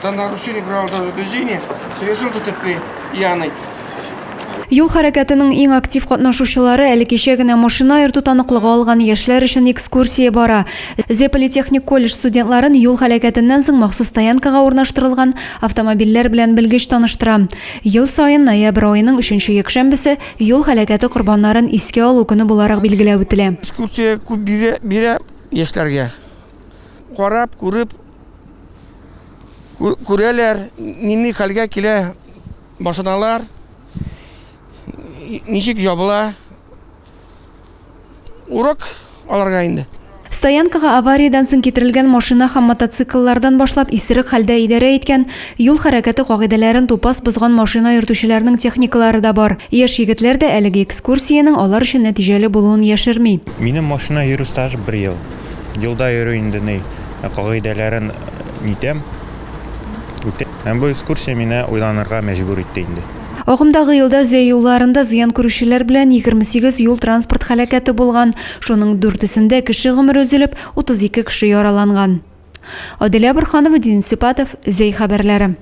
За нарушение правил дорожного движения совершил ДТП пьяный. Юл хәрәкәтенең иң актив катнашучылары әле кичә генә машина йөртү таныклыгы алган яшьләр өчен экскурсия бара. Зе политехник колледж студентларын юл һәлакәтеннән соң махсус стоянкага урнаштырылган автомобильләр белән белгеч таныштыра. Ел саен ноябрь аеның өченче якшәмбесе юл һәлакәте корбаннарын искә алу көне буларак билгеләп үтелә. Экскурсия күп бирә, бирә яшьләргә. Карап, күреп, күрәләр, нинди хәлгә килә Машиналар ничек ябыла? Урок аларга инде. Стоянкага авариядән соң китерелгән машина һәм мотоцикллардан башлап исерек хәлдә идарә иткән, юл хәрәкәте кагыйдәләрен тупас бозган машина йөртүчеләрнең техникалары да бар. Яшь егетләр дә әлеге экскурсиянең алар өчен нәтиҗәле булуын яшерми. Минем машина йөрү стажы бер ел. Юлда йөрү инде ни, кагыйдәләрен нитәм. Үтә. Һәм бу экскурсия мине уйланырга мәҗбүр итте инде. Агымдагы елда Зәй юлларында зыян күрүчеләр белән 28 юл-транспорт һәлакәте булган. Шуның дүртесендә кеше гомере өзелеп, 32 кеше яраланган. Аделя Борһанова, Денис Сипатов, Зәй хәбәрләре.